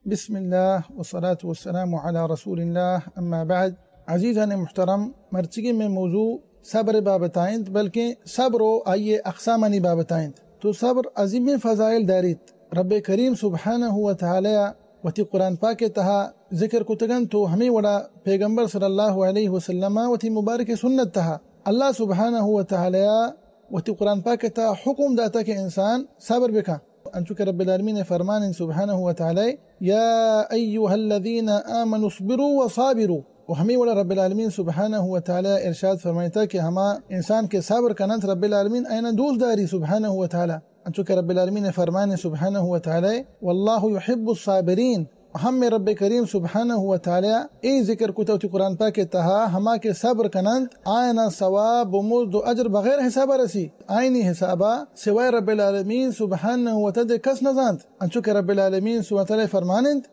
بسم اللہ والصلاة والسلام علی رسول اللہ، اما بعد۔ عزیزان محترم، مرچگی میں موضوع صبر بابت آئند، بلکہ صبر و آئیے اقسامانی بابت آئند۔ تو صبر عظیم فضائل داریت۔ رب کریم سبحانہ و تعالی وتی قرآن پاک تہا ذکر کتگن، تو ہمیں وڑا پیغمبر صلی اللہ علیہ وسلم وتی مبارک سنت تہا اللہ سبحانہ و تعالی وتی قرآن پاک تہا حکم داتا کہ انسان صبر بکن۔ انچو کہ رب العالمین فرمان سبحانہ و تعالی، یا ایها الذین آمنوا اصبروا وصابروا۔ و ہمیں وڑا رب العالمین سبحانہ و تعالی ارشاد فرمائیتا کہ ہما انسان کہ صبر کننت، رب العالمین آئینا دوست داری سبحانہ و تعالی۔ انچو کہ رب العالمین فرمان سبحانہ و تعالی، واللہ یحب الصابرین۔ ہم رب کریم سبحانہ و تعالی اے ذکر کتا وتی قرآن پاک تہا، ہما کہ صبر کننت، آئینا ثواب و مزد و اجر بغیر حسابا رسی۔ آئینی حسابا سوائے رب العالمین سبحانہ و تعالی کس نزانت۔ انچو کہ رب العالمین سبحانہ و تعالی فرماننت،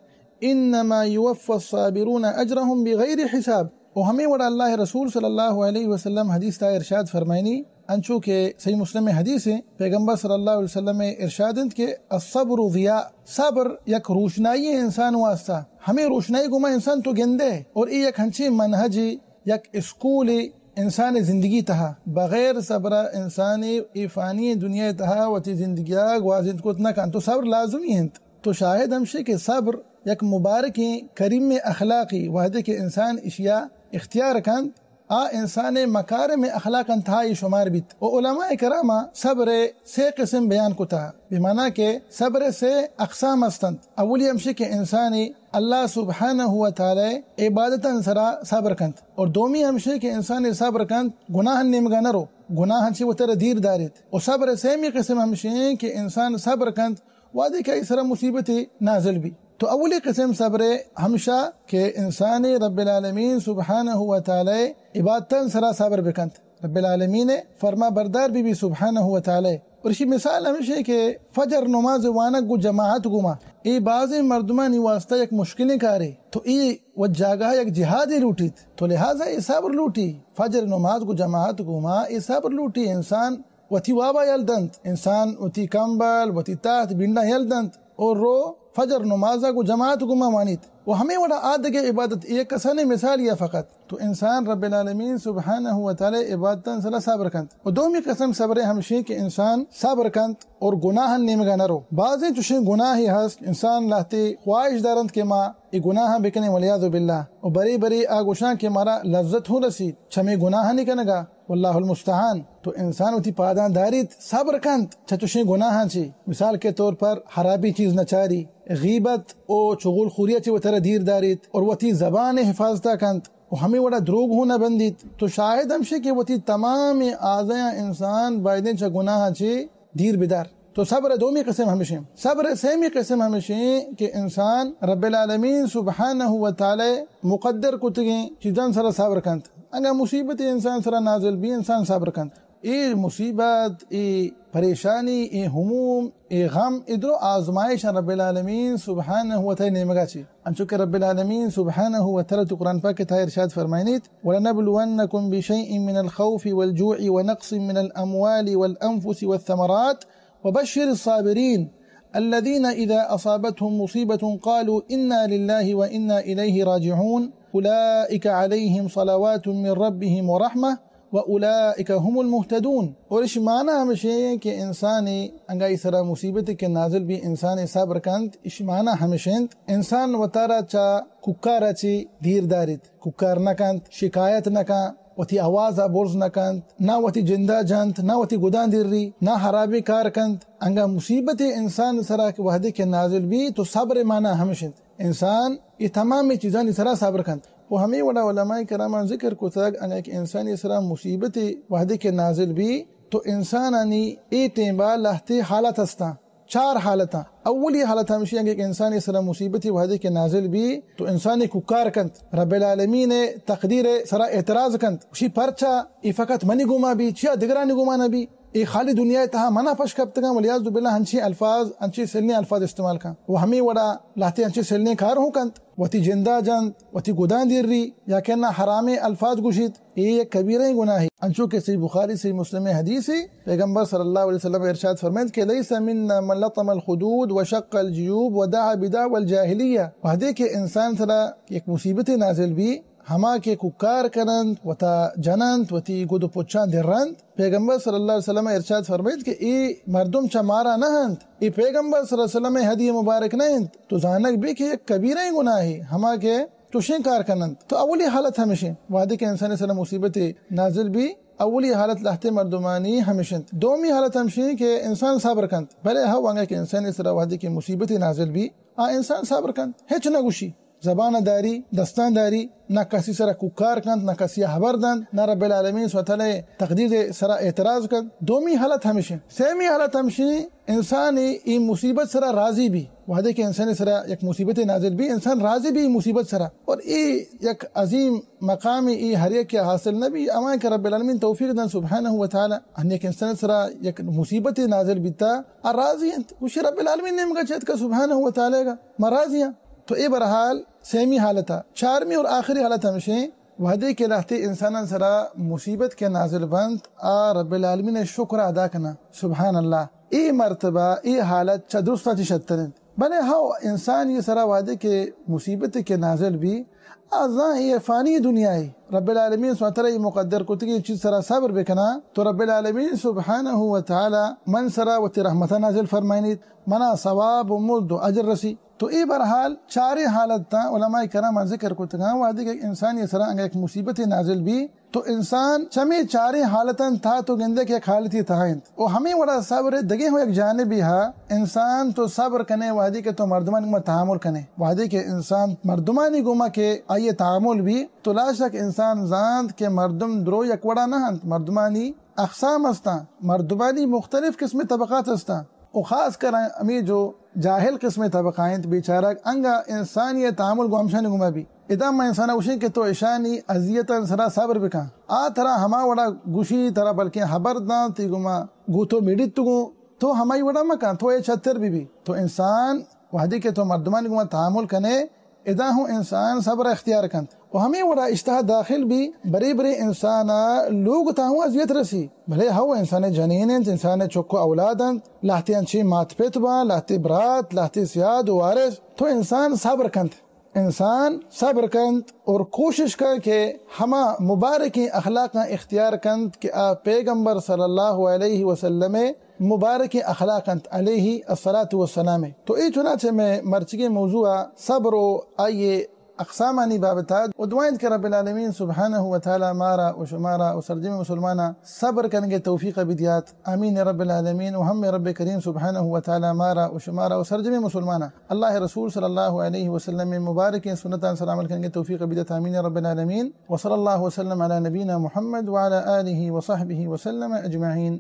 انما یوفی الصابرون اجرهم بغیر حساب۔ و ہمیں وڑا اللہ رسول صلی اللہ علیہ وسلم حدیث تا ارشاد فرمائنی، انچو کہ صحیح مسلم حدیث ہے، پیغمبر صلی اللہ علیہ وسلم ارشاد انت کہ الصبر ضیاء، صبر یک روشنائی انسان واسطہ، ہمیں روشنائی گما انسان تو گندے، اور اے یک ہنچیں منہج، یک اسکول انسان زندگی تہا، بغیر صبر انسان اے فانی دنیا تہا وتی زندگیا گوازینت کت نہ کن، تو صبر لازمی انت۔ تو شاہد ہمشی کہ صبر یک مبارکیں کریم اخلاقی، وہدے کہ انسان اشیا اختیار کنت، آ انسان مکارم اخلاق انتہائی شمار بیت۔ و علماء کراما صبر سے قسم بیان کتا، بمانا کہ صبر سے اقسام استنت۔ اولی ہمشی کہ انسانی اللہ سبحانہ و تعالی عبادتاں سرا صبر کنت، اور دومی ہمشی کہ انسانی صبر کنت گناہ نیمگا نہ رو، گناہ چی وتر دیر داریت۔ و صبر سیمی قسم ہمشی کہ انسان صبر کنت وہدے کہ آئی سرا مصیبتے نازل بی۔ تو اولی قسم صبر ہمشا کہ انسان رب العالمین سبحانہ و تعالی عبادتاں سرا صبر بکنت، رب العالمین فرما بردار بی بی سبحانہ و تعالی۔ اور اشی مثال ہمشی کہ فجر نماز وانگ گو جماعت گوما، اے بازیں مردمانی واسطہ یک مشکلیں کارے، تو اے و جاگہ یک جہادے لوٹیت، تو لہذا اے صبر لوٹی۔ فجر نماز گو جماعت گوما اے صبر لوٹی، انسان وتی وابا یل دنت، انسان وتی کمبل، وتی تخت، بنڈاں یل دنت اور رو فجر نمازا گو جماعت گوما وانیت۔ و ہمیں وڑا آ دگہ عبادت، یک کسانیں مثال یا فقط۔ تو انسان رب العالمین سبحانہ و تعالی عبادتاں سرا صبر کنت۔ و دومی قسم صبر ہمشی کہ انسان صبر کنت اور گناہ نیمگا نہ رو۔ بازیں چوشیں گناہی ہست، انسان لہتے خواہش دارنت کہ ما اے گناہ بکنیں والعیاذ باللہ۔ و برے برے آ گوشاں کہ مارا لذت ہوں رسیت چمے گناہانی کنگا۔ واللہ المستعان۔ تو انسان وتی پاداں داریت، صبر کنت چہ چوشیں گناہاں چی۔ مثال کے طور پر حرابی چیز نہ چاری، غیبت و چغل خوری چی وترا دیر داریت اور وتی زبان حفاظت کنت و ہمیں وڑا دروگ ہوں نہ بندیت۔ تو شاہد ہمشی کہ وتی تمام اعضایاں انسان بایدیں چہ گناہاں چی دیر بدار۔ تو صبر دومی قسم ہمشیں۔ صبر سیمی قسم ہمشیں کہ انسان رب العالمین سبحانہ و تعالی مقدر کتگیں چیزاں سرا صبر کنت۔ اگاں مصیبت انسان سرا نازل بی، انسان صبر کنت۔ اے مصیبت، اے پریشانی، اے ہموم، اے غم، اے درو آزمائش رب العالمین سبحانہ و تعالی نیمگا چی۔ انچو کہ رب العالمین سبحانہ و تعالی تو قرآن پاک تہا ارشاد فرمائنیت، ولنبلونکم بشیء من الخوف والجوع ونقص من الاموال والانفس والثمرات وبشر الصابرین الذین اذا اصابتهم مصیبة قالوا انا للہ وانا الیہ راجعون اولئک علیہم صلوات من ربہم ورحمہ واولئک هم المہتدون۔ اور اش معنی ہمشیں کہ انسان انگا ای سرا مصیبت کہ نازل بی، انسان صبر کنت، اش معنی ہمشنت انسان وتارا چا ککارا چی دیر داریت۔ کوکار نہ کنت، شکایت نہ کنت، وتی آواز ء برز نہ کنت، نہ وتی جند ء جنت، نہ وتی گداں دری، نہ حرابیں کار کنت۔ انگا مصیبت انسان سرا کہ وہدے کہ نازل بی تو صبر مانا ہمش انت، انسان اے تمامیں چیزانی سرا صبر کنت۔ و ہمے وڑا علماء کراماں ذکر کتگ، انگا کہ انسانی سرا مصیبت وہدے کہ نازل بی تو انسانانی اے ٹیمبا لہتے حالت ہستاں۔ چار حالتاں۔ اولی حالت ہمشی انگہ کہ انسانی سرا مصیبتی وہدے کہ نازل بی تو انسانی کوکار کنت، رب العالمین تقدیر سرا اعتراض کنت، گوشی پرچا اے فقط منی گوما بی، چیا دگرانی گوما نہ بی؟ اے خالی دنیا ءِ تہا منع پش کپتگاں، والعیاذ باللہ ہنچیں الفاظ، ہنچیں سلیں الفاظ استعمال کن و ہمے وڑا لہتے ہنچیں سلیں کار ہوں کنت، وتی جندا جنت، وتی گداں دیری، یا کہ نہ حرامیں الفاظ گوشیت، اے یک کبیریں گناہے۔ انچو کہ صحیح بخاری، صحیح مسلم ءِ حدیثے، پیغمبر صلی اللہ علیہ وسلم ارشاد فرمائیت کہ لیس منا من لطم الخدود وشق الجیوب ودعا بدعوى الجاہلیہ۔ وہدے کہ انسان سرا یک مصیبتے نازل بی، ہما کہ کوکار کننت، وتا جننت، وتی گد و پچاں درنت، پیغمبر صلی اللہ علیہ وسلم ارشاد فرمائیت کہ اے مردم چہ مارا نہ انت، اے پیغمبر صلی اللہ علیہ وسلم ءِ ہدی مبارک نہ انت، تو زانگ بی کہ یک کبیریں گناہے، ہما کہ چوشیں کار کننت۔ تو اولی حالت ہمشیں، وہدے کہ انسان سرا مصیبتے نازل بی، اولی حالت لہتے مردمانی ہمش انت۔ دومی حالت ہمشیں کہ انسان صبر کنت۔ بلے ہو انگا کہ انسان سرا وہدے کہ مصیبتے نازل بی، آ انسان صبر کنت، ہچ نہ گوشی، زبان داری، دستان داری، نہ کسی سرا کوکار کنت، نہ کسی ہبر دنت، نہ رب العالمین سبحانہ وتعالی تقدیر سرا اعتراض کنت۔ دومی حالت ہمشیں۔ سیمی حالت ہمشیں، انسان ای مصیبت سرا راضی بی۔ وہدے کہ انسان سرا یک مصیبت نازل بی، انسان راضی بی مصیبت سرا۔ اور ای یک عظیم مقام ای ہر یک حاصل نہ بی، اما کہ رب العالمین توفیق دن سبحانہ و تعالی۔ ہن یک انسان سرا یک مصیبت نازل بیتا، آ راضی انت، گوشی رب العالمین نیمگا چہ اتکا سبحانہ و تعالی گا، ما راضی آں۔ تو اے بہرحال سیمی حالتا۔ چارمی اور آخری حالت ہمشیں، وہدے کہ لہتے انسانان سرا مصیبت کہ نازل بنت، آ رب العالمین شکر ادا کنا۔ سبحان اللہ، اے مرتبہ، اے حالت چہ درستا چی شتر انت۔ بلے ہو، انسان ای سرا وہدے کہ مصیبت کہ نازل بی، آ زان اے فانی دنیا ای۔ رب العالمین سبحانہ وتعالی ای مقدر کتگی چیز سرا صبر بکنا، تو رب العالمین سبحانہ و تعالی من سرا وتی رحمتا نازل فرمائنیت، منا ثواب و مزد و اجر رسی۔ تو اے بہرحال چاریں حالت تاں علماء کرام ذکر کتگاں، وہدے کہ انسان ای سرا انگا یک مصیبت نازل بی، تو انسان چمی چاریں حالتاں تہا تو گندے کہ یک حالتی تہا انت۔ و ہمیں وڑا صبر دگے ہوں یک جانبی ہا، انسان تو صبر کنے وہدے کہ تو مردمانی گوما تعامل کنے۔ وہدے کہ انسان مردمانی گوما کہ آئی تعامل بی، تو لا شک انسان زانت کہ مردم درو یک وڑا نہ انت، مردمانی اقسام استاں، مردمانی مختلف قسم طبقات استاں۔ و خاص کر ہمیں جو جاہل قسم طبقہ انت بیچارگ، انگا انسانی تعامل گو ہمشانی گوما بی۔ ادا ما انسانا گوشیں کہ تو اشانی اذیتاں سرا صبر بکن۔ آ ترا ہما وڑا گوشی، ترا بلکیں ہبر داں، تی گوما گو تو میڑیت گوں، تو ہمائی وڑا مکن، تو اے چتر بی بی۔ تو انسان وہدے کہ تو مردمانی گوما تعامل کنے، ادا ہوں انسان صبر اختیار کنت۔ و ہمیں وڑا اشتہا داخل بی، برے برے انسانا لوگ تا ہوں اذیت رسی۔ بلے ہو انسان جنین انت، انسان چک و اولاد انت، لہتے انچیں مات پت باں، لہتے برات، لہتے سیاد و وارث۔ تو انسان صبر کنت۔ انسان صبر کنت اور کوشش کن کہ ہما مبارکیں اخلاقاں اختیار کنت کہ آ پیغمبر صلی اللہ علیہ وسلم مبارکیں اخلاق انت علیہ الصلاۃ والسلام۔ تو اے چنانچہ میں مرچگیں موضوع صبر و آئیے اقسامانی بابتا و دعائیں کہ رب العالمین سبحانہ و تعالی مارا و شمارا و سرجم مسلمانا صبر کنگے توفیق بدیات۔ آمین رب العالمین۔ و ہم رب کریم سبحانہ و تعالی مارا و شمارا و سرجم مسلمانا اللہ رسول صلی اللہ علیہ وسلم مبارکیں سنتاں سر عمل کنگے توفیق بدیات۔ آمین رب العالمین۔ وصلی اللہ وسلم علی نبینا محمد وعلی آلہ وصحبہ وسلم اجمعین۔